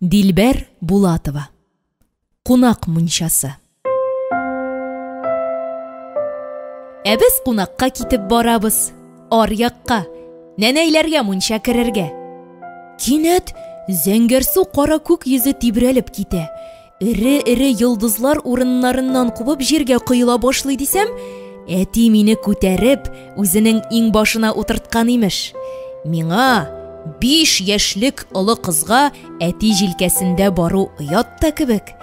Дилбәр Булатова. Кунак мунчасы. Ә без кунакка китеп барабыз. Аръякка, нәнәйләргә мунча керергә. Кинәт зәңгәрсу кара күк йөзе тибрәлеп китә. Эре-эре йолдызлар урыннарыннан кубып җиргә коела башлый дисәм, әти мине күтәреп, үзенең иңбашына утырткан имеш. Миңа, 5 яшьлек олы кызга әти җилкәсендә бару оят та кебек.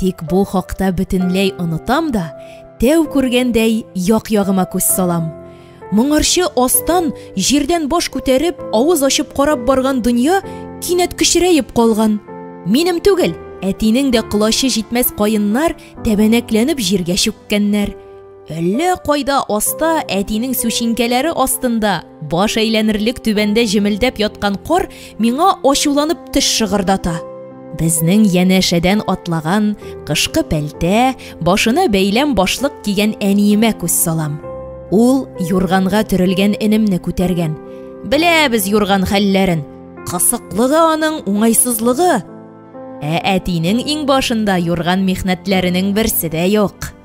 Тик бу хакта бөтенләй онытам да, тәү күргәндәй як-ягыма күз салам. Моңарчы астан, җирдән баш күтәреп, авыз ачып карап барган дөнья кинәт кечерәеп калган. Минем түгел, әтинең дә колачы җитмәс каеннар тәбәнәкләнеп җиргә чүккәннәр. Әллә кайда аста, әтинең сүчинкәләре астында, баш әйләнерлек түбәндә җемелдәп яткан кар миңа ачуланып теш шыгырдата. Безнең янәшәдән атлаган кышкы пәлтә, башына бәйләм башлык кигән әниемә күз салам. Ул юрганга төрелгән энемне күтәргән. Беләбез юрган хәлләрен. Кысыклыгы аның, уңайсызлыгы. Ә әтинең иңбашында юрган михнәтләренең берсе дә юк.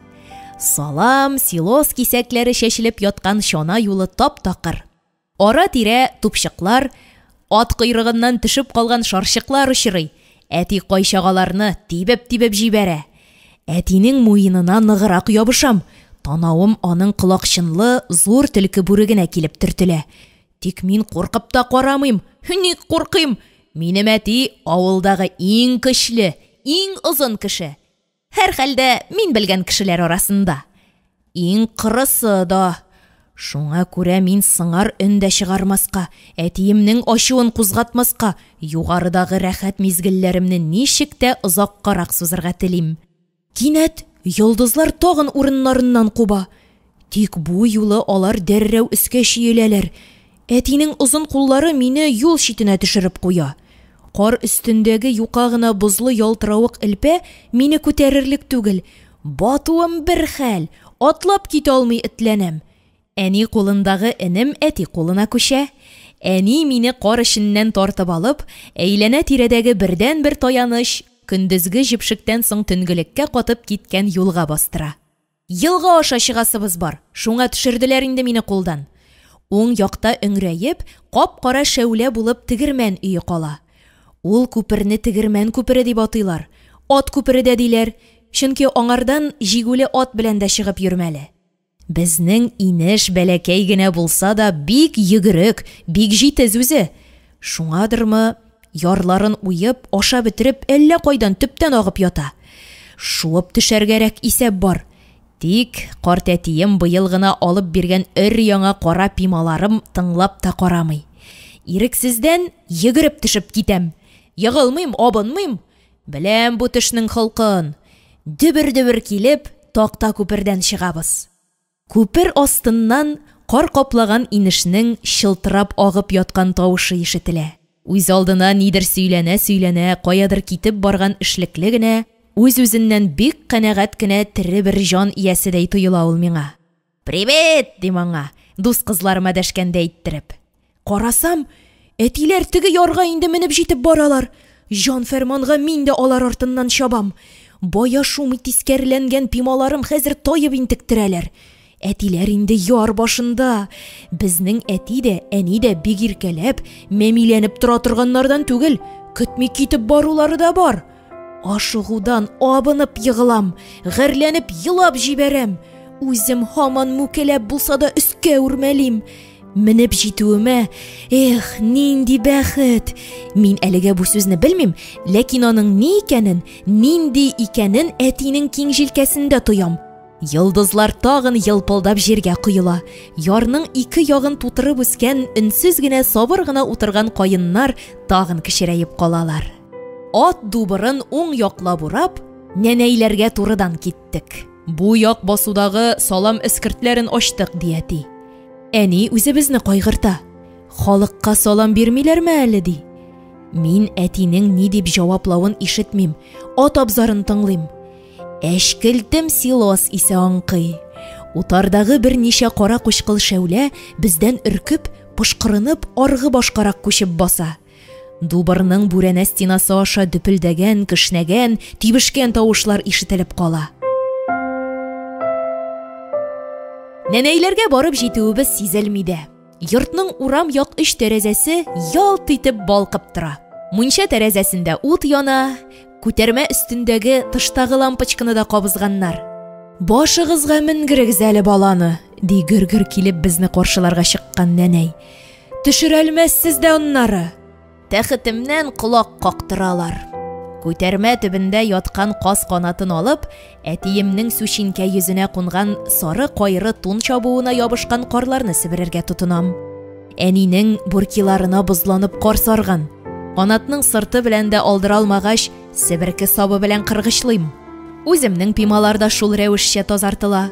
Салам, силос кисәкләре чәчелеп яткан чана юлы тап-такыр. Ара-тирә тупчыклар, ат койрыгыннан төшеп калган шарчыклар очрый. Әти кайчак аларны тибеп-тибеп җибәрә. Әтинең муенына ныграк ябышам, танавым аның колакчынлы зур төлке бүрегенә килеп төртелә. Тик мин куркып та карамыйм. Ник куркыйм? Минем әти авылдагы иң көчле, иң озын кеше. Һәрхәлдә, мин белгән кешеләр арасында. Иң кырысы да. Шуңа күрә мин сыңар өн дә чыгармаска, әтиемнең ачуын кузгатмаска, югарыдагы рәхәт мизгелләремне ничек тә озаккарак сузырга телим. Кинәт йолдызлар тагын урыннарыннан куба. Тик бу юлы алар дәррәү өскә чөеләләр. Әтинең озын куллары мине юл читенә төшереп куя. Кар өстендәге юка гына бозлы ялтыравык элпә мине күтәрерлек түгел. Батуым бер хәл, атлап китә алмый этләнәм. Әни кулындагы энем әти кулына күчә. Әни мине кар эченнән тартып алып, әйләнә-тирәдәге бердәнбер таяныч, көндезге җепшектән соң төнгелеккә катып киткән юлга бастыра. Елга аша чыгасыбыз бар, шуңа төшерделәр инде мине кулдан. Уң якта өңрәеп, кап-кара шәүлә булып тегермән өе кала. Ул күперне тегермән күпере дип атыйлар, ат күпере дә диләр, чөнки аңардан җигүле ат белән дә чыгып йөрмәле. Безнең инеш бәләкәй генә булса да бик йөгерек, бик җитез үзе. Шуңадырмы, ярларын уеп, аша бетереп, әллә кайдан төптән агып ята. Шуып төшәргәрәк исәп бар. Тик картәтием быел гына алып биргән өр-яңа кара пималарым тыңлап та карамый. Ирексездән йөгереп төшеп китәм. Егылмыйм, абынмыйм. Беләм бу төшнең холкын. Дөбер-дөбер килеп, такта күпердән чыгабыз. Күпер астыннан кар каплаган инешнең чылтырап агып яткан тавышы ишетелә. Үзалдына нидер сөйләнә-сөйләнә каядыр китеп барган эшлекле генә, үз-үзеннән бик канәгать кенә тере бер җан ияседәй тоела ул миңа. «Привет!» дим аңа, дус кызларыма дәшкәндәй иттереп. Карасам, әтиләр теге ярга инде менеп җитеп баралар. Җан-фәрманга мин дә алар артыннан чабам. Бая шумый тискәреләнгән пималарым хәзер таеп интектерәләр. Әтиләр инде яр башында. Безнең әти дә, әни дә бик иркәләп, мәмиләнеп тора торганнардан түгел. Көтми китеп барулары да бар. Ашыгудан абынып егылам, гарьләнеп елап җибәрәм. Үзем һаман мүкәләп булса да өскә үрмәлим. Менеп җитүемә, эх, нинди бәхет! Мин әлегә бу сүзне белмим, ләкин аның ни икәнен, нинди икәнен әтинең киң җилкәсендә тоям. Йолдызлар тагын елпылдап җиргә коела. Ярның ике ягын тутырып үскән, өнсез генә, сабыр гына утырган каеннар тагын кечерәеп калалар. Ат дубырын уң яклап урап, нәнәйләргә турыдан киттек. Бу як басудагы салам эскертләрен ачтык, ди әти. Әни үзебезне кайгырта. Халыкка салам бирмиләрме әле, ди. Мин әтинең ни дип җаваплавын ишетмим, ат абзарын тыңлыйм. Әчкелтем силос исе аңкый. Утардагы берничә кара кучкыл шәүлә бездән өркеп, пошкырынып, аргы башкарак күчеп баса. Дубырның бүрәнә стенасы аша дөпелдәгән, кешнәгән, тибешкән тавышлар ишетелеп кала. Нәнәйләргә барып җитүебез сизелми дә. Йортның урам як өч тәрәзәсе ялт итеп балкып тора. Мунча тәрәзәсендә ут яна, күтәрмә өстендәге тыштагы лампочканы да кабызганнар. «Башыгызга менгерегез әле баланы!» – ди гөр-гөр килеп безне каршыларга чыккан нәнәй. «Төшерәлмәссез дә аннары!» Тәхетемнән колак кактыралар. Күтәрмә төбендә яткан каз канатын алып, әтиемнең сүчинкә йөзенә кунган сары кайры тун чабуына ябышкан карларны себерергә тотынам. Әнинең буркиларына бозланып кар сарган. Канатның сырты белән дә алдыра алмагач, себерке сабы белән кыргычлыйм. Үземнең пималар да шул рәвешчә тазартыла.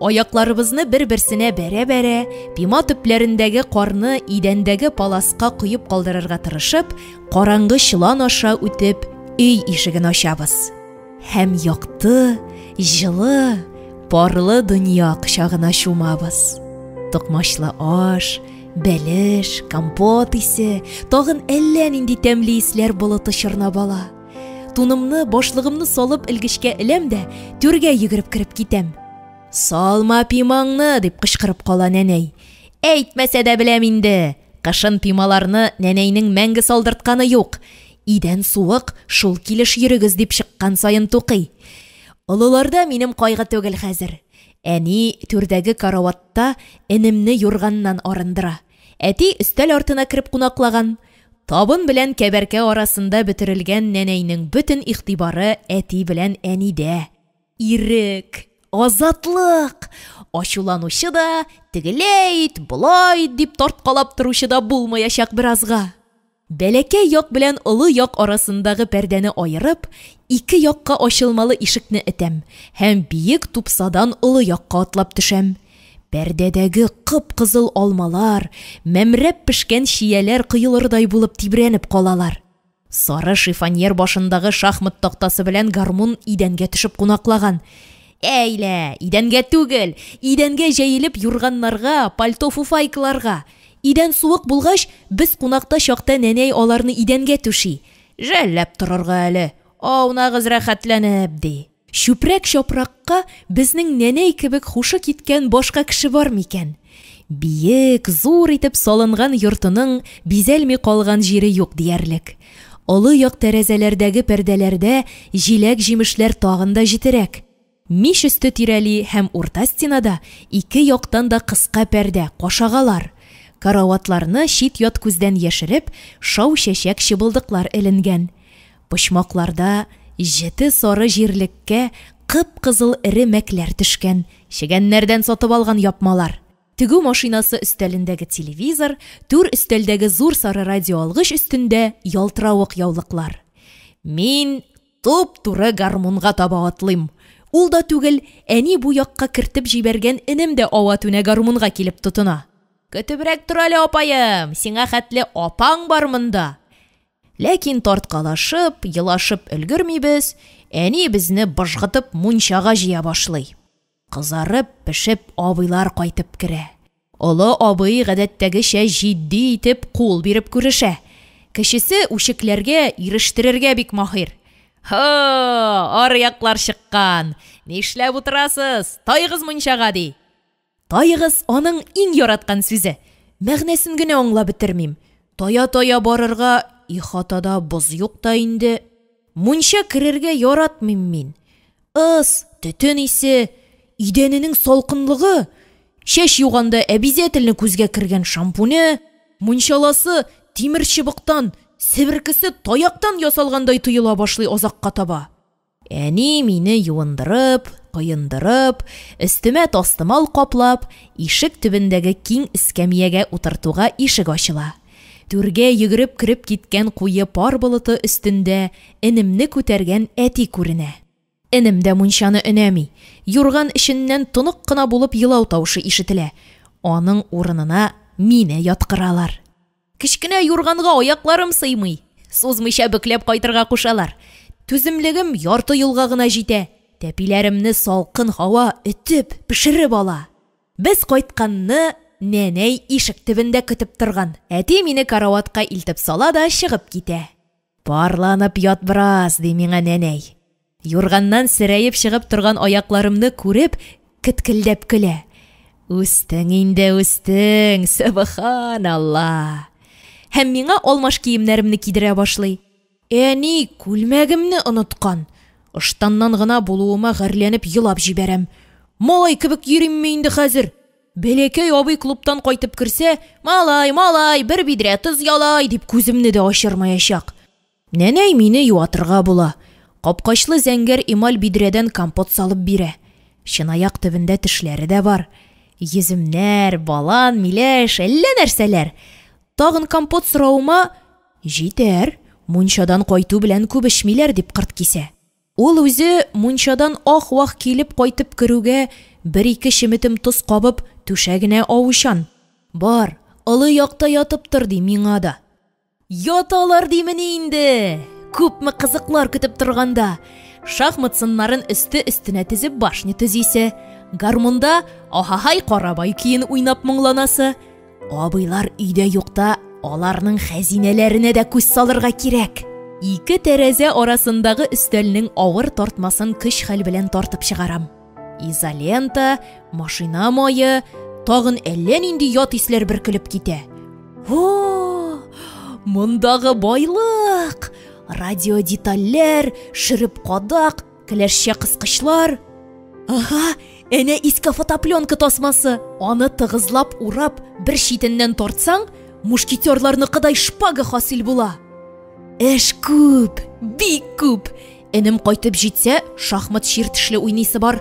Аякларыбызны бер-берсенә бәрә-бәрә, пима төпләрендәге карны идәндәге паласка коеп калдырырга тырышып, караңгы чолан аша үтеп, өй ишеген ачабыз. Һәм якты, җылы, парлы дөнья кочагына чумабыз. Токмачлы аш, бәлеш, компот исе, тагын әллә нинди тәмле исләр болыты чорнап ала. Тунымны, башлыгымны салып элгечкә эләм дә, түргә йөгереп кереп китәм. «Салма пимаңны!» – дип кычкырып кала нәнәй. «Әйтмәсә дә беләм инде! Кышын пималарны нәнәйнең мәңге салдыртканы юк. Идән суык, шул килеш йөрегез!» – дип чыккан саен тукый. Олыларда минем кайгы түгел хәзер. Әни түрдәге караватта энемне юрганнан арындыра. Әти өстәл артына кереп кунаклаган. Табын белән кәбәркә арасында бөтерелгән нәнәйнең бөтен игътибары әти белән әнидә. Ирек! Азатлык! Ачуланучы да, тегеләй ит, болай ит дип тарткалап торучы да булмаячак беразга. Бәләкәй як белән олы як арасындагы пәрдәне аерып, ике якка ачылмалы ишекне этәм һәм биек тупсадан олы якка атлап төшәм. Пәрдәдәге кып-кызыл алмалар, мәмрәп пешкән чияләр коелырдай булып тибрәнеп калалар. Сары шифоньер башындагы шахмат тактасы белән гармун идәнгә төшеп кунаклаган. Әй лә, идәнгә түгел, идәнгә җәелеп юрганнарга, пальто-фуфайкаларга. Идән суык булгач, без кунакта чакта нәнәй аларны идәнгә түши. Жәлләп торырга әле, аунагыз рәхәтләнеп, ди. Чүпрәк-чапракка безнең нәнәй кебек хушы киткән башка кеше бар микән? Биек, зур итеп салынган йортының бизәлми калган җире юк диярлек. Олы як тәрәзәләрдәге пәрдәләрдә җиләк-җимешләр тагын да җетерәк. Мич өсте тирәли һәм урта стенада ике яктан да кыска пәрдә, кашагалар. Караватларны чит-ят күздән яшереп, шау чәчәк чыбылдыклар эленгән. Почмакларда җете сары җирлеккә кып-кызыл эре мәкләр төшкән, чегәннәрдән сатып алган япмалар. Тегү машинасы өстәлендәге телевизор, түр өстәлдәге зур сары радиоалгыч өстендә ялтыравык яулыклар. Мин туп-туры гармунга таба атлыйм. Ул да түгел, әни бу якка кертеп җибәргән энем дә ава-түнә гармунга килеп тотына. Көтебрәк тор әле, апаем, сиңа хәтле апаң бар монда. Ләкин тарткалашып, елашып өлгермибез, әни безне быжгытып мунчага җыя башлый. Кызарып-пешеп абыйлар кайтып керә. Олы абый гадәттәгечә җитди итеп кул биреп күрешә. Кечесе үчекләргә, ирештерергә бик маһир. Һо, аръяклар чыккан! Нишләп утырасыз? Таегыз мунчага, ди. Таегыз аның иң яраткан сүзе. Мәгънәсен генә аңлап бетермим. Тая-тая барырга ихатада боз юк та инде. Мунча керергә яратмыйм мин. Ыс, төтен исе, идәненең салкынлыгы, чәч юганда әбизәтелне күзгә кергән шампуне, мунчаласы тимер чыбыктан, себеркесе таяктан ясалгандай тоела башлый азакка таба. Әни мине юындырып, коендырып, өстемә тастымал каплап, ишек төбендәге киң эскәмиягә утыртуга ишек ачыла. Түргә йөгереп кереп киткән куе пар болыты өстендә энемне күтәргән әти күренә. Энем дә мунчаны өнәми, юрган эченнән тонык кына булып елау тавышы ишетелә. Аның урынына мине яткыралар. Кечкенә юрганга аякларым сыймый, сузмыйча бөкләп кайтырга кушалар. Түземлегем ярты юлга гына җитә, тәпиләремне салкын һава өтеп, пешереп ала. Без кайтканны нәнәй ишек төбендә көтеп торган. Әти мине караватка илтеп сала да чыгып китә. «Парланып ят бераз», – ди миңа нәнәй. Юрганнан серәеп чыгып торган аякларымны күреп, кеткелдәп көлә. «Үстең инде, үстең, сөбханалла!» Һәм миңа алмаш киемнәремне кидерә башлый. Әни күлмәгемне оныткан. Ыштаннан гына булуыма гарьләнеп елап җибәрәм. Малай кебек йөримме инде хәзер? Бәләкәй абый клубтан кайтып керсә, «Малай, малай, бер бидрә тоз ялай!» дип күземне дә ачырмаячак. Нәнәй мине юатырга була. Капкачлы зәңгәр эмаль бидрәдән компот салып бирә. Чынаяк төбендә тешләре дә бар. Йөземнәр, балан, миләш, әллә нәрсәләр. Тагын компот соравыма, «Җитәр, мунчадан кайту белән күп эчмиләр», – дип кырт кисә. Ул үзе мунчадан ах-вах килеп кайтып керүгә, бер-ике чеметем тоз кабып, түшәгенә авучан. «Бар, олы якта ятып тор», – ди миңа да. Яталар димени инде! Күпме кызыклар көтеп торганда! Шахмат сыннарын өсте-өстенә тезеп башня төзисе, гармунда «Ахахай Карабай» көен уйнап моңланасы. Абыйлар өйдә юкта аларның хәзинәләренә дә күз салырга кирәк. Ике тәрәзә арасындагы өстәлнең авыр тартмасын көч-хәл белән тартып чыгарам. Изолента, машина мае, тагын әллә нинди ят исләр бөркелеп китә. О, мондагы байлык! Радиодетальләр, шөреп кадак, келәшчә кыскычлар. Ага, әнә иске фотопленка тасмасы. Аны тыгызлап урап, бер читеннән тартсаң, мушкетерларныкыдай шпага хасил була. Эш күп, бик күп. Энем кайтып җитсә, шахмат чиртешле уйныйсы бар.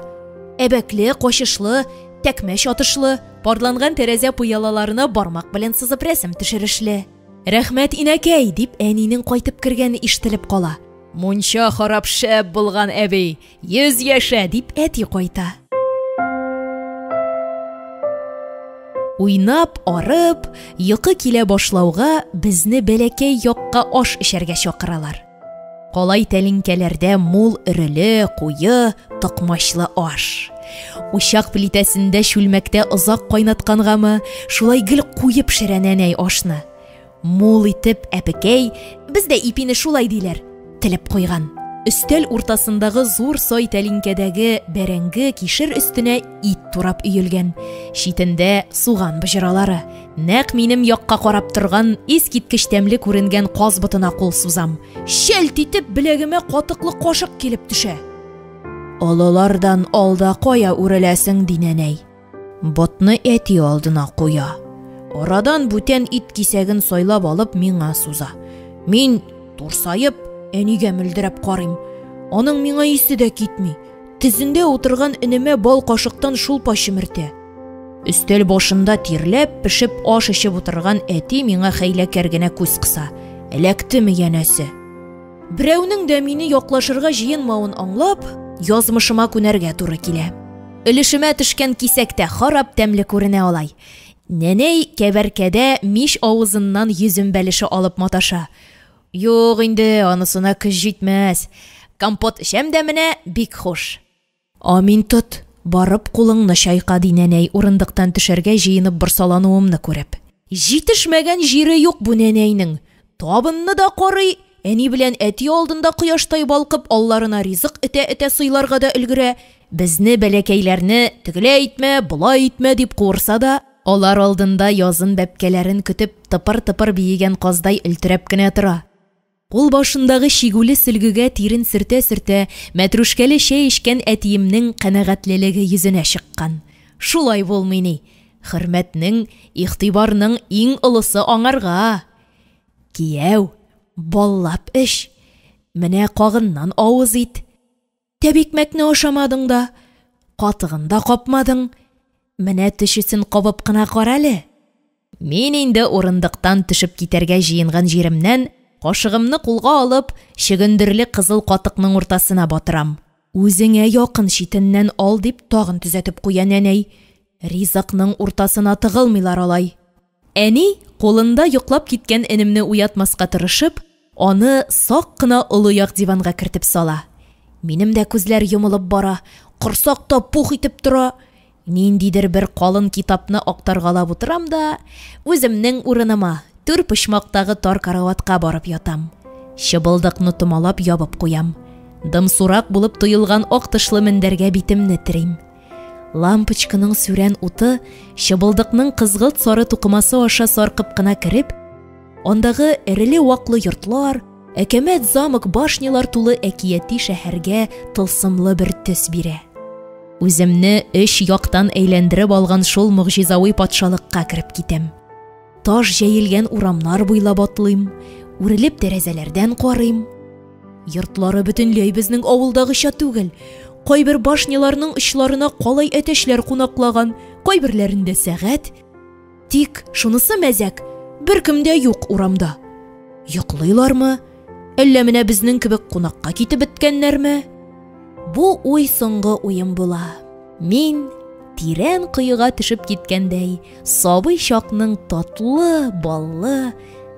Әбәкле, качышлы, тәкмәч атышлы, парланган тәрәзә пыялаларына бармак белән сызып рәсем төшерешле. «Рәхмәт, инәкәй!» – дип әнинең кайтып кергәне ишетелеп кала. «Мунча харап шәп булган, әби! 100 яшә!» – дип әти кайта. Уйнап, арып, йокы килә башлауга, безне бәләкәй якка аш эчәргә чакыралар. Калай тәлинкәләрдә мул өреле, куе, токмачлы аш. Учак плитәсендә чүлмәктә озак кайнаткангамы, шулай гел куе пешерә нәнәй ашны. Мул итеп әпекәй, бездә ипине шулай диләр, телеп куйган. Өстәл уртасындагы зур сай тәлинкәдәге бәрәңге кишер өстенә ит турап өелгән. Читендә суган боҗралары. Нәкъ минем якка карап торган, искиткеч тәмле күренгән каз ботына кул сузам. Челт итеп беләгемә катыклы кашык килеп төшә. Олылардан алда кая үреләсең, ди нәнәй. Ботны әти алдына куя. Арадан бүтән ит кисәген сайлап алып миңа суза. Мин, турсаеп, әнигә мөлдерәп карыйм. Аның миңа исе дә китми. Тезендә утырган энемә бал кашыктан шулпа чөмертә. Өстәл башында тирләп, пешеп аш эчеп утырган әти миңа хәйләкәр генә күз кыса. Эләктеме янәсе? Берәүнең дә мине яклашырга җыенмавын аңлап, язмышыма күнәргә туры килә. Өлешемә төшкән кисәк тә харап тәмле күренә алай. Нәнәй кәбәркәдә мич авызыннан йөзем бәлеше алып маташа. Юк инде, анысына көч җитмәс. Компот эчәм дә менә, бик хуш. Амин тот, барып кулыңны чайка, ди нәнәй, урындыктан төшәргә җыенып борсалануымны күреп. Җитешмәгән җире юк бу нәнәйнең. Табынны да карый, әни белән әти алдында кояштай балкып, алларына ризык этә-этә сыйларга да өлгерә. Безне, бәләкәйләрне, тегеләй итмә, болай итмә дип куырса да, алар алдында язын бәбкәләрен көтеп, тыпыр-тыпыр биегән каздай өлтерәп кенә тора. Кулбашындагы чигүле сөлгегә тирен сөртә-сөртә, мәтрүшкәле чәй эчкән әтиемнең канәгатьлелеге йөзенә чыккан. Шулай булмый ни! Хөрмәтнең, игътибарның иң олысы аңарга! Кияү, баллап эч! Менә кагыннан авыз ит! Тәбикмәкне ашамадың да, катыгын да капмадың. Менә төчесен кабып кына карале! Мин инде урындыктан төшеп китәргә җыенган җиремнән, кашыгымны кулга алып, чөгендерле кызыл катыкның уртасына батырам. Үзеңә якын читеннән ал, дип тагын төзәтеп куя нәнәй. Ризыкның уртасына тыгылмыйлар алай. Әни, кулында йоклап киткән энемне уятмаска тырышып, аны сак кына олы як диванга кертеп сала. Минем дә күзләр йомылып бара, корсак та пух итеп тора. Ниндидер бер калын китапны актаргалап утырам да, үземнең урыныма, түр почмактагы тар караватка барып ятам. Чыбылдыкны томалап ябып куям. Дымсурак булып тоелган ак тышлы мендәргә битемне терим. Лампочканың сүрән уты чыбылдыкның кызгылт сары тукымасы аша саркып кына кереп, андагы эреле-ваклы йортлар, әкәмәт замок-башнялар тулы әкияти шәһәргә тылсымлы бер төс бирә. Үземне өч яктан әйләндереп алган шул могҗизави патшалыкка кереп китәм. Таш җәелгән урамнар буйлап атлыйм, үрелеп тәрәзәләрдән карыйм. Йортлары бөтенләй безнең авылдагыча түгел. Кайбер башняларның очларына калай әтәчләр кунаклаган, кайберләрендә сәгать. Тик шунысы мәзәк, беркем дә юк урамда. Йоклыйлармы? Әллә менә безнең кебек кунакка китеп беткәннәрме? Бу уй соңгы уем була. Мин, тирән коега төшеп киткәндәй, сабый чакның татлы, баллы,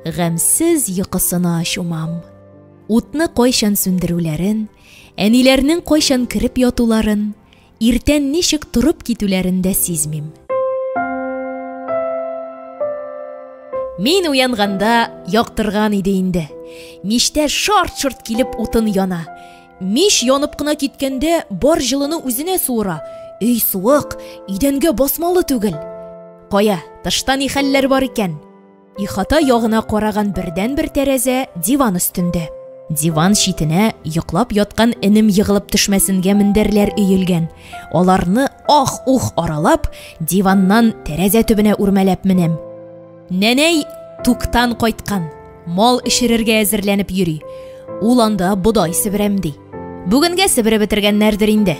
гамьсез йокысына чумам. Утны кайчан сүндерүләрен, әниләрнең кайчан кереп ятуларын, иртән ничек торып китүләрен дә сизмим. Мин уянганда яктырган иде инде. Мичтә шарт-шорт килеп утын яна. Мич янып кына киткәндә бар җылыны үзенә суыра. Өй суык, идәнгә басмалы түгел. Кая, тышта ни хәлләр бар икән? Ихата ягына караган бердәнбер тәрәзә диван өстендә. Диван читенә йоклап яткан энем егылып төшмәсенгә мендәрләр өелгән. Аларны ах-ух аралап, диваннан тәрәзә төбенә үрмәләп менәм. Нәнәй туктан кайткан, мал эчерергә әзерләнеп йөри. Ул анда бодай себерәм ди. Бүгенгә себереп бетергәннәрдер инде.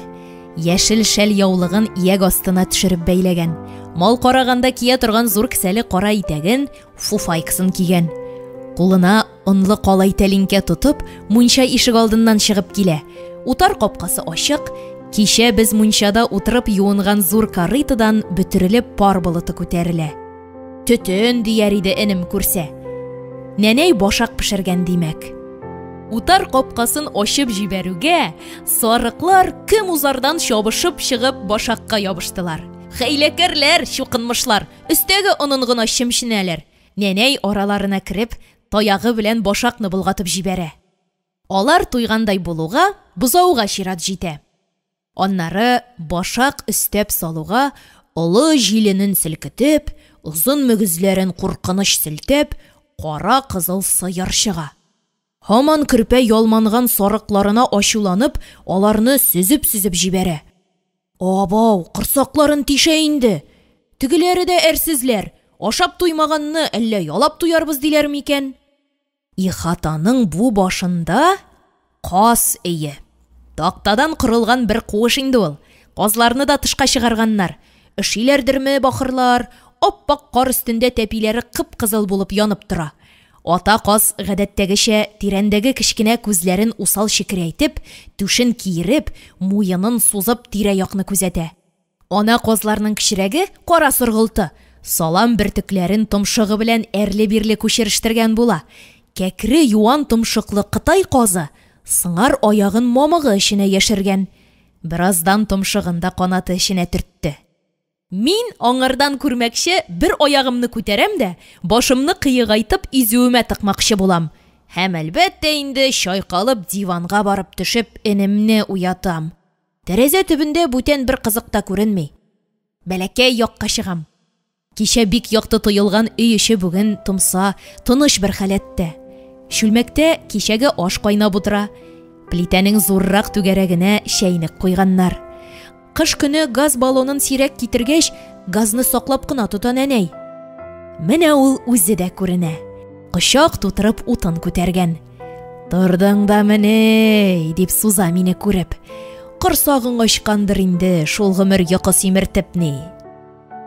Яшел шәл яулыгын ияк астына төшереп бәйләгән. Мал караганда кия торган зур кесәле кара итәген, фуфайкасын кигән. Кулына онлы калай тәлинкә тотып, мунча ишек алдыннан чыгып килә. Утар капкасы ачык. Кичә без мунчада утырып юынган зур корытодан бөтерелеп пар болыты күтәрелә. Төтен дияр иде энем күрсә. Нәнәй башак пешергән димәк. Утар капкасын ачып җибәрүгә, сарыклар кем узардан чабышып чыгып башакка ябыштылар. Хәйләкәрләр, чукынмышлар, өстәге онын гына чемченәләр. Нәнәй араларына кереп, таягы белән башакны болгатып җибәрә. Алар туйгандай булуга, бозауга чират җитә. Аннары башак өстәп салуга, олы җиленен селкетеп, озын мөгезләрен куркыныч селтәп, кара кызыл сыер чыга. Һаман көрпә ялманган сарыкларына ачуланып, аларны сөзеп-сөзеп җибәрә. Абау, корсакларын тишә инде! Тегеләре дә әрсезләр, ашап туймаганны әллә ялап туярбыз диләр микән? Ихатаның бу башында каз өе. Тактадан корылган бер куыш инде ул. Казларны да тышка чыгарганнар. Өшиләрдерме бахырлар, ап-ак кар өстендә тәпиләре кып-кызыл булып янып тора. Ата каз гадәттәгечә тирәндәге кечкенә күзләрен усал чекерәйтеп, түшен киереп, муенын сузып тирә-якны күзәтә. Ана казларның кечерәге кара соргылты, салам бөртекләрен томшыгы белән әрле-бирле күчерештергән була. Кәкре юан томшыклы кытай казы сыңар аягын мамыгы эченә яшергән. Бераздан томшыгын да канаты эченә төртте. Мин аңардан күрмәкче бер аягымны күтәрәм дә, башымны кыегайтып изүемә тыкмакчы булам. Һәм әлбәттә инде чайкалып диванга барып төшеп энемне уятам. Тәрәзә төбендә бүтән бер кызык та күренми. Бәләкәй якка чыгам. Кичә бик якты тоелган өй эче бүген томса, тыныч бер халәттә. Чүлмәктә кичәге аш кайнап утыра. Плитәнең зуррак түгәрәгенә чәйнек куйганнар. Кыш көне газ баллонын сирәк китергәч, газны саклап кына тота нәнәй. Менә ул үзе дә күренә. Кочак тутырып утын күтәргән. Тордың да меней, дип суза мине күреп. Корсагың ачкандыр инде, шул гомер йокы симертеп ни.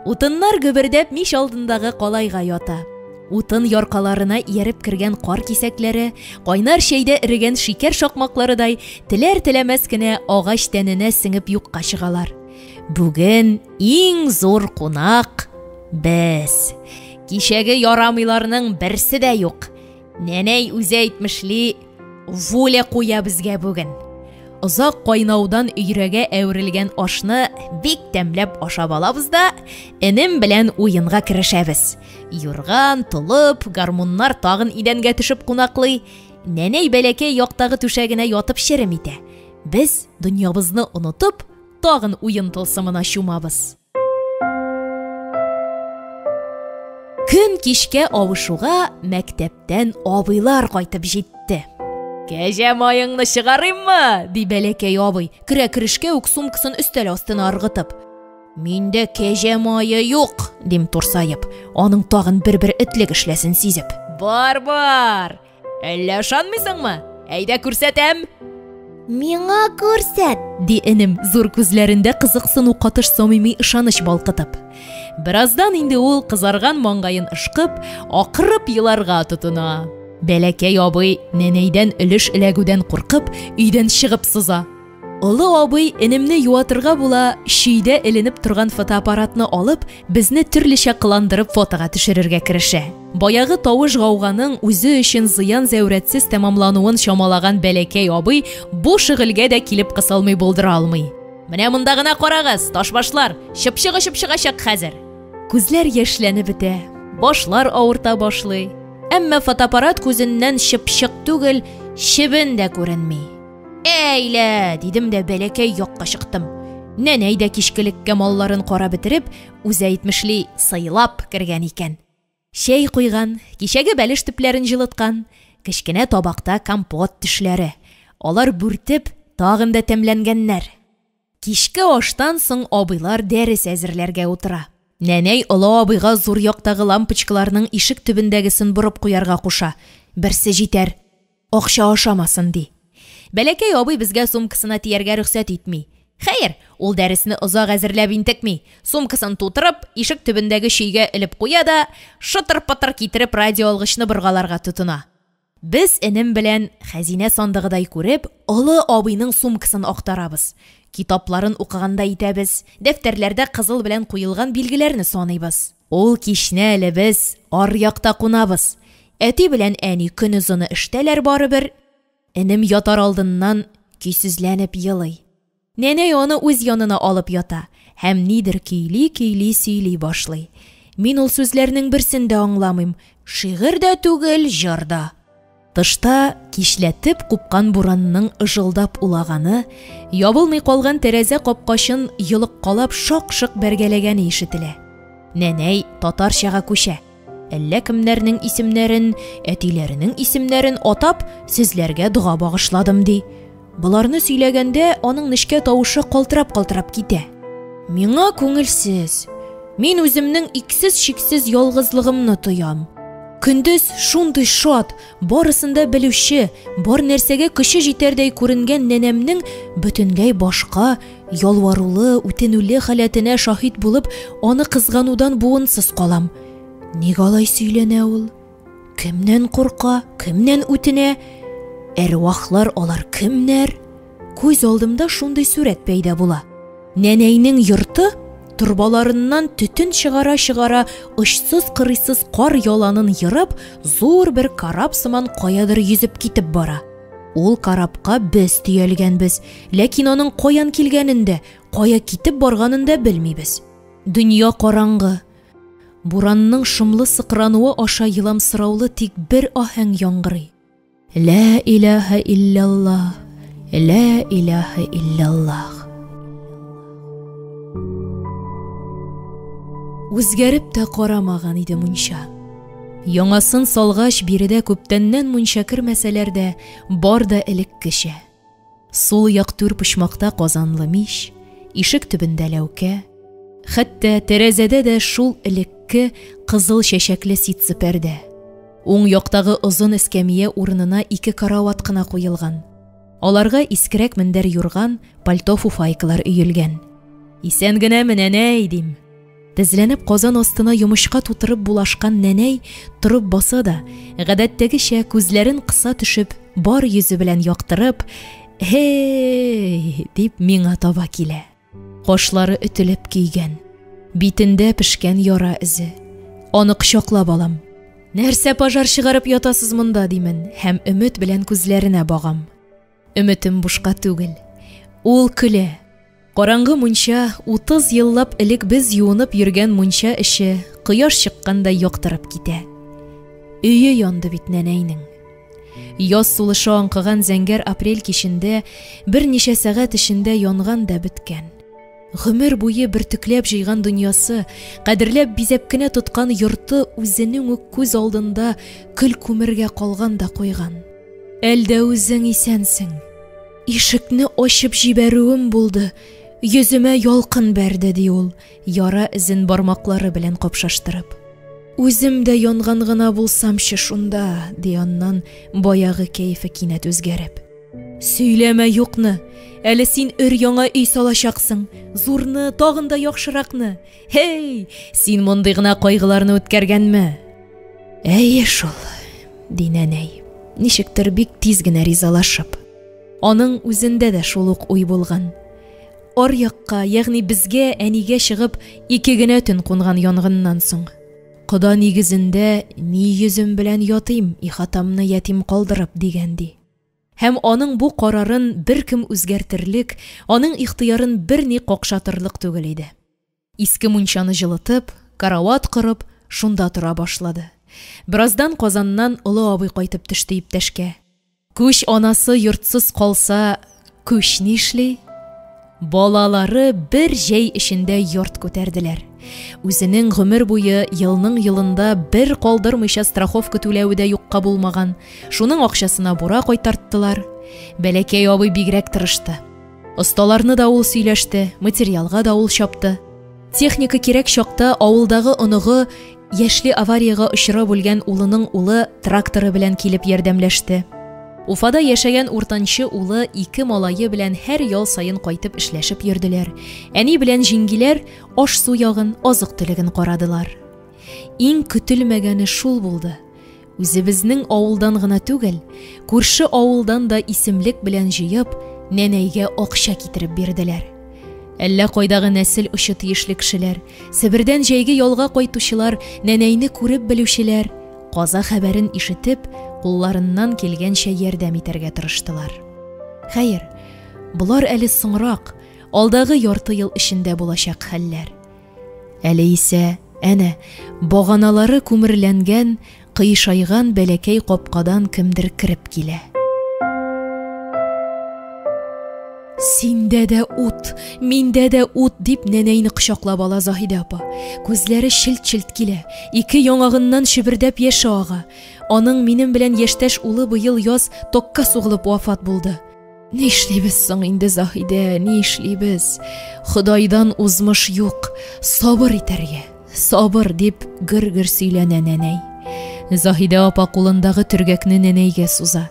Утыннар гөбердәп мич алдындагы калайга ята. Утын яркаларына ияреп кергән кар кисәкләре, кайнар чәйдә эрегән шикәр шакмакларыдай теләр-теләмәс кенә агач тәненә сеңеп юкка чыгалар. Бүген иң зур кунак без. Кичәге ярамыйларның берсе дә юк. Нәнәй үзе әйтмешли, воля куя безгә бүген. Озак кайнаудан өйрәгә әверелгән ашны бик тәмләп ашап алабыз да, энем белән уенга керешәбез. Юрган, толып, гармуннар тагын идәнгә төшеп кунаклый. Нәнәй бәләкәй яктагы түшәгенә ятып черем итә. Без, дөньябызны онытып, тагын уен тылсымына чумабыз. Көн кичкә авышуга мәктәптән абыйлар кайтып җитте. Кәҗә маеңны чыгарыйммы? ди бәләкәй абый, керә-керешкә үк сумкасын өстәл астына ыргытып. Миндә кәҗә мае юк, дим турсаеп, аның тагын бер-бер этлек эшләсен сизеп. Бар, бар. Әллә ышанмыйсыңмы? Әйдә күрсәтәм. Миңа күрсәт, ди энем, зур күзләрендә кызыксыну катыш самими ышаныч балкытып. Бераздан инде ул кызарган маңгаен ышкып, акырып еларга тотына. Бәләкәй абый нәнәйдән өлеш эләгүдән куркып, өйдән чыгып сыза. Олы абый энемне юатырга була, чөйдә эленеп торган фотоаппаратны алып, безне төрлечә кыландырып фотога төшерергә керешә. Баягы тавыш-гауганың үзе өчен зыян-зәүрәтсез тәмамлануын чамалаган бәләкәй абый бу шөгыльгә дә килеп кысылмый булдыра алмый. Менә монда гына карагыз, ташбашлар, чыпчык очып чыгачак хәзер. Күзләр яшьләнеп бетә, башлар авырта башлый. Әмма фотоаппарат күзеннән чыпчык түгел, чебен дә күренми. Әй лә, дидем дә бәләкәй якка чыктым. Нәнәй дә кичкелеккә малларын карап бетереп, үзе әйтмешли, сыйлап кергән икән. Чәй куйган, кичәге бәлеш төпләрен җылыткан, кечкенә табакта компот төшләре. Алар бүртеп, тагын да тәмләнгәннәр. Кичке аштан соң абыйлар дәрес әзерләргә утыра. Нәнәй олы абыйга зур яктагы лампочкаларның ишек төбендәгесен борып куярга куша. Берсе җитәр. Акча ашамасын, ди. Бәләкәй абый безгә сумкасына тияргә рөхсәт итми. Хәер, ул дәресне озак әзерләп интекми. Сумкасын тутырып, ишек төбендәге чөйгә элеп куя да, шытыр-пытыр китереп радиоалгычны боргаларга тотына. Без энем белән, хәзинә сандыгыдай күреп, олы абыйның сумкасын актарабыз. Китапларын укыгандай итәбез, дәфтәрләрдә кызыл белән куелган билгеләрне саныйбыз. Ул кичне әле без аръякта кунабыз. Әти белән әни көнозыны эштәләр барыбер. Энем ятар алдыннан көйсезләнеп елый. Нәнәй аны үз янына алып ята һәм нидер көйли-көйли сөйли башлый. Мин ул сүзләрнең берсен дә аңламыйм. Шигырь дә түгел, җыр да. Тышта кичләтеп купкан буранның ыжылдап улаганы, ябылмый калган тәрәзә капкачын йолыккалап шак-шок бәргәләгәне ишетелә. Нәнәй татарчага күчә. Әллә кемнәрнең исемнәрен, әтиләренең исемнәрен атап, сезләргә дога багышладым, ди. Боларны сөйләгәндә аның нечкә тавышы калтырап-калтырап китә. Миңа күңелсез. Мин үземнең иксез-чиксез ялгызлыгымны тоям. Көндез шундый шат, барысын да белүче, бар нәрсәгә көче җитәрдәй күренгән нәнәмнең бөтенләй башка, ялварулы, үтенүле халәтенә шаһит булып, аны кызганудан буынсыз калам. Ник алай сөйләнә ул? Кемнән курка, кемнән үтенә? Әрвахлар алар кемнәр? Күз алдымда шундый сурәт пәйда була. Нәнәйнең йорты торбаларыннан төтен чыгара-чыгара очсыз-кырыйсыз кар яланын ерып, зур бер кораб сыман каядыр йөзеп китеп бара. Ул корабка без төялгәнбез, ләкин аның каян килгәнен дә, кая китеп барганын да белмибез. Дөнья караңгы. Буранның шомлы сыкрануы аша еламсыраулы тик бер аһәң яңгырый. Лә илаһа илляллаһ, лә илаһа илляллаһ. Үзгәреп тә карамаган иде мунча. Яңасын салгач, биредә күптәннән мунча кермәсәләр дә, бар да элеккечә. Сул як түр почмакта казанлы мич, ишек төбендә ләүкә, хәтта тәрәзәдә дә шул элекке кызыл чәчәкле ситсы пәрдә. Уң яктагы озын эскәмия урынына ике карават кына куелган. Аларга искерәк мендәр юрган, пальто-фуфайкалар өелгән. Исән генәме, нәнәй, дим. Тезләнеп казан астына йомычка тутырып булашкан нәнәй торып баса да, гадәттәгечә күзләрен кыса төшеп, бар йөзе белән яктырып, «Һей!» дип миңа таба килә. Кашлары өтелеп көйгән, битендә пешкән яра эзе. Аны кочаклап алам. Нәрсә пожар чыгарып ятасыз монда, димен һәм өмет белән күзләренә багам. Өметем бушка түгел. Ул көлә. Караңгы мунча, 30 еллап элек без юынып йөргән мунча эче кояш чыккандай яктырып китә. Өе янды бит нәнәйнең. Яз сулышы аңкыган зәңгәр апрель кичендә берничә сәгать эчендә янган да беткән. Гомер буе бөртекләп җыйган дөньясы, кадерләп бизәп кенә тоткан йорты үзенең үк күз алдында көл-күмергә калган да куйган. Әлдә үзең исәнсең. Ишекне ачып җибәрүем булды, йөземә ялкын бәрде, ди ул, яра эзен бармаклары белән капшаштырып. Үзем дә янган гына булсамчы шунда, ди аннан баягы кәефе кинәт үзгәреп. Сөйләмә юкны, әле син өр-яңа өй салачаксың, зурны, тагын да яхшыракны. Һей, син мондый гына кайгыларны үткәргәнме? Әйе шул, ди нәнәй, ничектер бик тиз генә ризалашып. Аның үзендә дә шул ук уй булган. Аръякка, ягъни безгә, әнигә чыгып, ике генә төн кунган янгыннан соң. Кода нигезендә ни йөзем белән ятыйм, ихатамны ятим калдырып, дигән ди. Һәм аның бу карарын беркем үзгәртерлек, аның ихтыярын берни какшатырлык түгел иде. Иске мунчаны җылытып, карават корып, шунда тора башлады. Бераздан Казаннан олы абый кайтып төште иптәшкә. Күч анасы йортсыз калса, күч нишли? Балалары бер җәй эчендә йорт күтәрделәр. Үзенең гомер буе елның-елында бер калдырмыйча страховка түләве дә юкка булмаган. Шуның акчасына бура кайтарттылар. Бәләкәй абый бигрәк тырышты. Осталарны да ул сөйләште, материалга да ул чапты. Техника кирәк чакта авылдагы оныгы, яшьли авариягә очрап үлгән улының улы тракторы белән килеп ярдәмләште. Уфада яшәгән уртанчы улы ике малае белән һәр ял саен кайтып эшләшеп йөрделәр. Әни белән җиңгиләр аш-су ягын, азык-төлеген карадылар. Иң көтелмәгәне шул булды. Үзебезнең авылдан гына түгел, күрше авылдан да исемлек белән җыеп, нәнәйгә акча китереп бирделәр. Әллә кайдагы нәсел очы тиешле кешеләр, Себердән җәйге ялга кайтучылар, нәнәйне күреп белүчеләр, каза хәбәрен ишетеп, кулларыннан килгәнчә ярдәм итәргә тырыштылар. Хәер, болар әле соңрак, алдагы ярты ел эчендә булачак хәлләр. Әле исә, әнә, баганалары күмерләнгән, кыйшайган бәләкәй капкадан кемдер кереп килә. Синдә дә ут, миндә дә ут, дип нәнәйне кочаклап ала Заһидә апа. Күзләре челт-челт килә, ике яңагыннан чөбердәп яше ага. Аның минем белән яшьтәш улы быел яз токка сугылып вафат булды. Нишлибез соң инде, Заһидә, нишлибез? Ходайдан узмыш юк, сабыр итәргә, сабыр, дип гөр-гөр сөйләнә нәнәй. Заһидә апа кулындагы төргәкне нәнәйгә суза.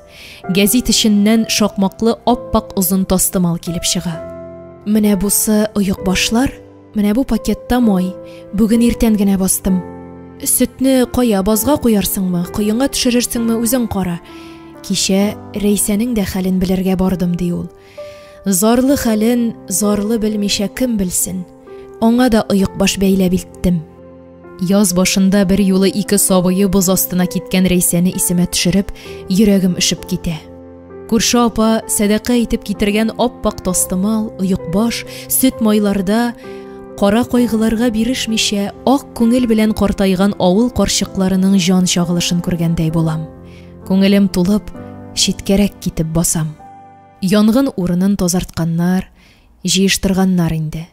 Гәзит эченнән шакмаклы ап-ак озын тастымал килеп чыга. Менә бусы оекбашлар, Менә бу пакетта май. Бүген иртән генә бастым. Сөтне кая, базга куярсыңмы, коеңа төшерерсеңме, үзең кара. Кичә Рәйсәнең дә хәлен белергә бардым, ди ул. Зарлы хәлен зарлы белмичә кем белсен. Аңа да оекбаш бәйләп илттем. Яз башында бер юлы ике сабые боз астына киткән Рәйсәне исемә төшереп, йөрәгем өшеп китә. Күрше апа сәдака итеп китергән ап-ак тастымал, оекбаш, сөт-майларда кара кайгыларга бирешмичә, ак күңел белән картайган авыл карчыкларының җан чагылышын күргәндәй булам. Күңелем тулып, читкәрәк китеп басам. Янгын урынын тазартканнар, җыештырганнар инде.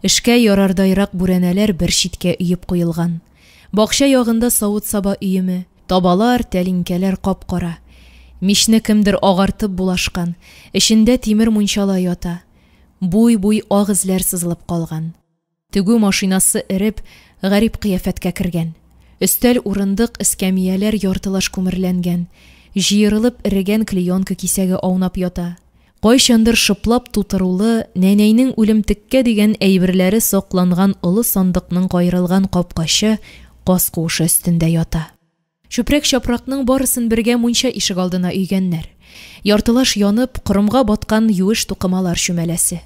Эшкә ярардайрак бүрәнәләр бер читкә өеп куелган. Бакча ягында савыт-саба өеме, табалар, тәлинкәләр кап-кара. Мичне кемдер агартып булашкан, эчендә тимер мунчала ята. Буй-буй ак эзләр сызылып калган. Тегү машинасы эреп, гарип кыяфәткә кергән. Өстәл-урындык, эскәмияләр яртылаш күмерләнгән, җыерылып эрегән клеенка кисәге аунап ята. Кайчандыр шыплап тутырулы, нәнәйнең үлемтеккә дигән әйберләре сакланган олы сандыкның каерылган капкачы каз куышы өстендә ята. Чүпрәк-чапракның барысын бергә мунча ишегалдына өйгәннәр. Яртылаш янып, корымга баткан юеш тукымалар чүмәләсе.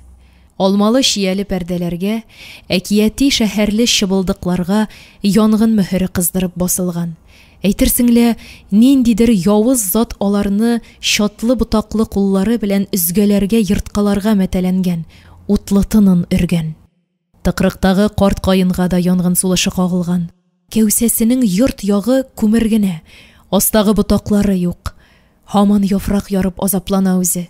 Алмалы-чияле пәрдәләргә, әкияти шәһәрле чыбылдыкларга янгын мөһере кыздырып басылган. Әйтерсең лә, ниндидер явыз зат аларны чатлы ботаклы куллары белән өзгәләргә, ерткаларга мәтәләнгән, утлы тынын өргән. Тыкрыктагы карт каенга да янгын сулышы кагылган. Кәүсәсенең йорт ягы күмер генә, астагы ботаклары юк. Һаман яфрак ярып азаплана үзе.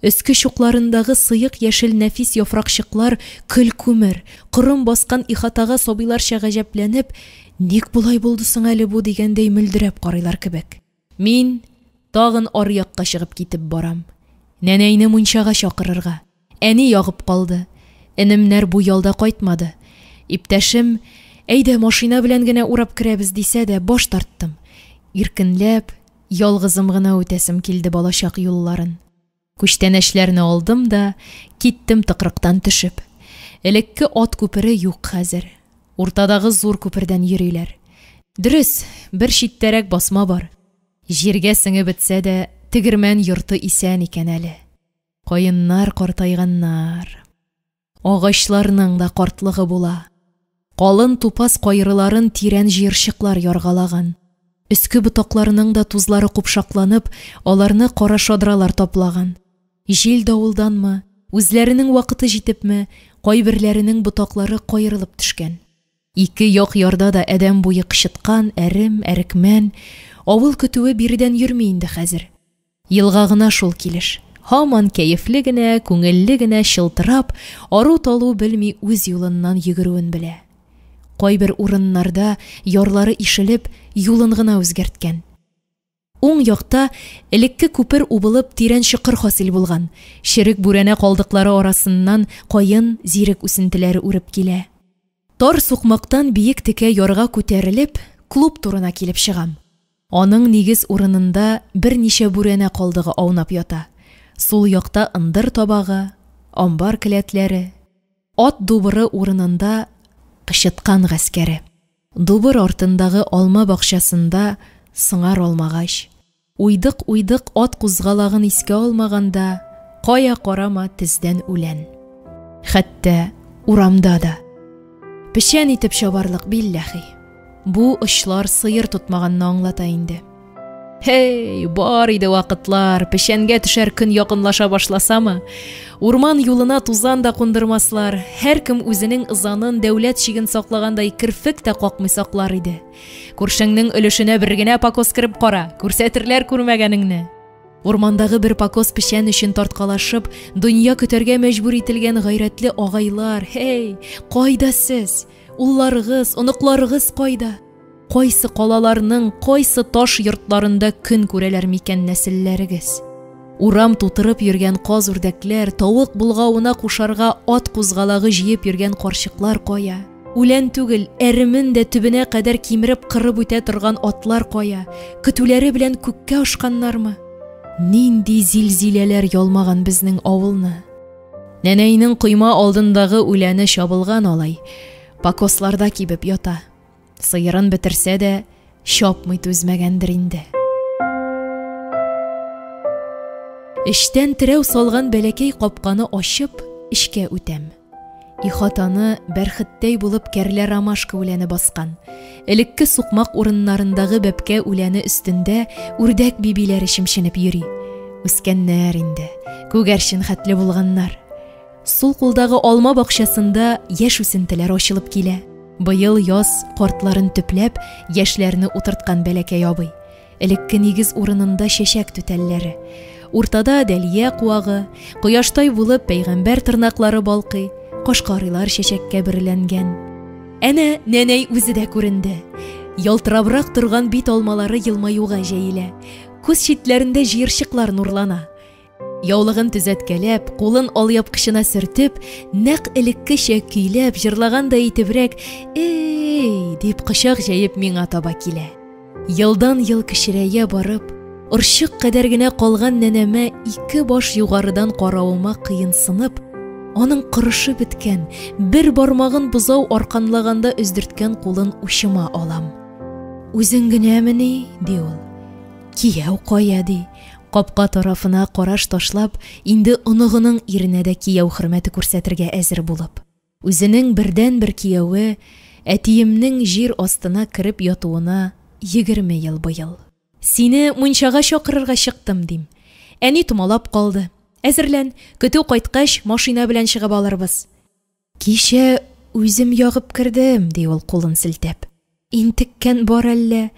Өске чукларындагы сыек яшел нәфис яфракчыклар көл-күмер, корым баскан ихатага сабыйларча гаҗәпләнеп, ник болай булды соң әле бу дигәндәй мөлдерәп карыйлар кебек. Мин тагын аръякка чыгып китеп барам. Нәнәйне мунчага чакырырга. Әни ягып калды. Энемнәр бу ялда кайтмады. Иптәшем, әйдә, машина белән генә урап керәбез, дисә дә, баш тарттым. Иркенләп, ялгызым гына үтәсем килде балачак юлларын. Күчтәнәчләрне алдым да, киттем тыкрыктан төшеп. Элекке ат күпере юк хәзер. Уртадагы зур күпердән йөриләр. Дөрес, бер читтәрәк басма бар. Җиргә сеңеп бетсә дә, тегермән йорты исән икән әле. Каеннар картайганнар. Агачларның да картлыгы була. Калын тупас кайрыларын тирән җыерчыклар яргалаган. Өске ботакларының да тузлары купшакланып, аларны кара шадралар таплаган. Җил-давылданмы, үзләренең вакыты җитепме, кайберләренең ботаклары каерылып төшкән. Ике як ярда да адәм буе кычыткан, әрем, әрекмән. Авыл көтүе биредән йөрми инде хәзер. Елга гына шул килеш. Һаман кәефле генә, күңелле генә чылтырап, ару-талу белми үз юлыннан йөгерүен белә. Кайбер урыннарда ярлары ишелеп, юлын гына үзгәрткән. Уң якта элекке күпер убылып тирән чокыр хасил булган. Черек бүрәнә калдыклары арасыннан каен, зирек үсентеләре үреп килә. Тар сукмактан биек текә ярга күтәрелеп, клуб турына килеп чыгам. Аның нигез урынында берничә бүрәнә калдыгы аунап ята. Сул якта ындыр табагы, амбар келәтләре. Ат дубыры урынында кычыткан гаскәре. Дубыр артындагы алма бакчасында сыңар алмагач. Уйдык-уйдык ат кузгалагын искә алмаганда, кая карама тездән үлән. Хәтта урамда да. Печән итеп чабарлык, билләхи. Бу очлар сыер тотмаганны аңлата инде. Һей, бар иде вакытлар, печәнгә төшәр көн якынлаша башласамы, урман юлына тузан да кундырмаслар, һәркем үзенең ызанын дәүләт чиген саклагандай керфек тә какмый саклар иде. Күршеңнең өлешенә бер генә покос кереп кара, күрсәтерләр күрмәгәнеңне. Урмандагы бер покос печән өчен тарткалашып, дөнья көтәргә мәҗбүр ителгән гайрәтле агайлар, һей, кайда сез? Улларыгыз, оныкларыгыз кайда? Кайсы калаларның, кайсы таш йортларында көн күрәләр микән нәселләрегез? Урам тутырып йөргән каз-үрдәкләр, тавык булгавына кушарга ат кузгалагы җыеп йөргән карчыклар кая? Үлән түгел, әремен дә төбенә кадәр кимереп кырып үтә торган атлар кая? Көтүләре белән күккә ашканнармы? Нинди зилзиләләр ялмаган безнең авылны? Нәнәйнең койма алдындагы үләне чабылган алай, покосларда кибеп ята. Сыерын бетерсә дә, чапмый түзмәгәндер инде. Эчтән терәү салган бәләкәй капканы ачып, эчкә үтәм. Ихатаны бәрхеттәй булып кәрлә ромашка үләне баскан. Элекке сукмак урыннарындагы бәбкә үләне өстендә үрдәк бибиләре чемченеп йөри. Үскәннәр инде, күгәрчен хәтле булганнар. Сул кулдагы алма бакчасында яшь үсентеләр ачылып килә. Быел яз картларын төпләп, яшьләрне утырткан бәләкәй абый. Элекке нигез урынында чәчәк түтәлләре. Уртада дәлия куагы, кояштай булып пәйгамбәр тырнаклары балкый, кашкарыйлар чәчәккә бөреләнгән. Әнә нәнәй үзе дә күренде. Ялтырабрак торган бит алмалары елмаюга җәелә. Күз читләрендә җыерчыклар нурлана. Яулыгын төзәткәләп, кулын алъяпкычына сөртеп, нәкъ элеккечә көйләп, җырлагандай итебрәк, «Эй!» дип кочак җәеп миңа таба килә. Елдан-ел кечерәя барып, орчык кадәр генә калган нәнәмә ике баш югарыдан каравыма кыенсынып, аның корышып беткән, бер бармагын бозау арканлаганда өздерткән кулын учыма алам. «Үзең генәмени?» ди ул. «Кияү кая?» ди. Капка тарафына караш ташлап, инде оныгының иренә дә кияү хөрмәте күрсәтергә әзер булып. Үзенең бердәнбер кияве, әтиемнең җир астына кереп ятуына 20 ел быел. Сине мунчага чакырырга чыктым, дим. Әни томалап калды. Әзерлән, көтү кайткач, машина белән чыгып алырбыз. Кичә үзем ягып кердем, ди ул кулын селтәп. Интеккән бар әллә?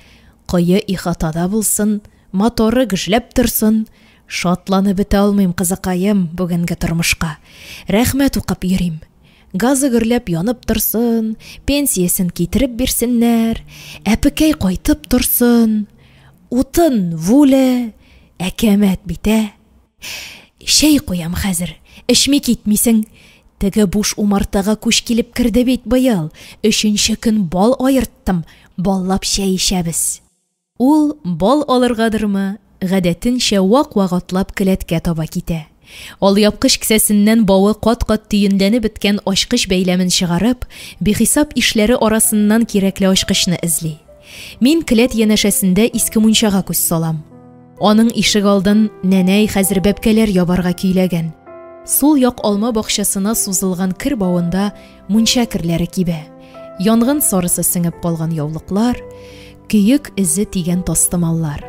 Кое ихатада булсын, моторы гөжләп торсын. Шатланып бетә алмыйм, кызыкаем, бүгенге тормышка. Рәхмәт укып йөрим. Газы гөрләп янып торсын, пенсиясен китереп бирсеннәр, әпекәй кайтып торсын. Утын вүле, әкәмәт бит, ә! Чәй куям хәзер, эчми китмисең. Теге буш умартага күч килеп керде бит быел. Өченче көн бал аерттым, баллап чәй эчәбез. Ул бал алыргадырмы, гадәтенчә вак-вак атлап келәткә таба китә. Алъяпкыч кесәсеннән бавы кат-кат төенләнеп беткән ачкыч бәйләмен чыгарып, бихисап ишләре арасыннан кирәкле ачкычны эзли. Мин келәт янәшәсендә иске мунчага күз салам. Аның ишек алдын нәнәй хәзер бәбкәләр ябарга көйләгән. Сул як алма бакчасына сузылган кер бавында мунча керләре кибә. Янгын сарысы сеңеп калган яулыклар, көек эзе тигән тастымаллар.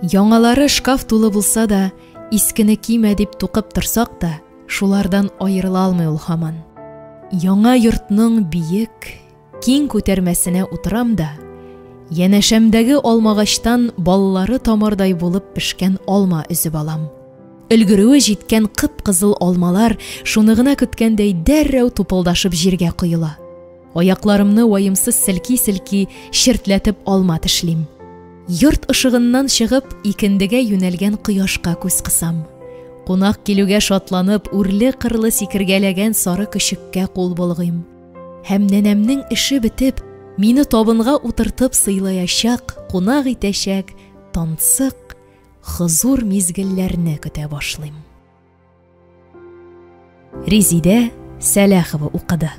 Яңалары шкаф тулы булса да, искене кимә дип тукып торсак та, шулардан аерыла алмый ул һаман. Яңа йортның биек, киң күтәрмәсенә утырам да, янәшәмдәге алмагачтан баллары тамардай булып пешкән алма өзеп алам. Өлгерүе җиткән кып-кызыл алмалар шуны гына көткәндәй дәррәү тупылдашып җиргә коела. Аякларымны ваемсыз селки-селки, чертләтеп алма тешлим. Йорт ышыгыннан чыгып, икендегә юнәлгән кояшка күз кысам. Кунак килүгә шатланып, үрле-кырлы сикергәләгән сары көчеккә кул болгыйм. Һәм нәнәмнең эше бетеп, мине табынга утыртып сыйлаячак, кунак итәчәк тансык, хозур мизгелләрне көтә башлыйм. Резидә Сәләхова укыды.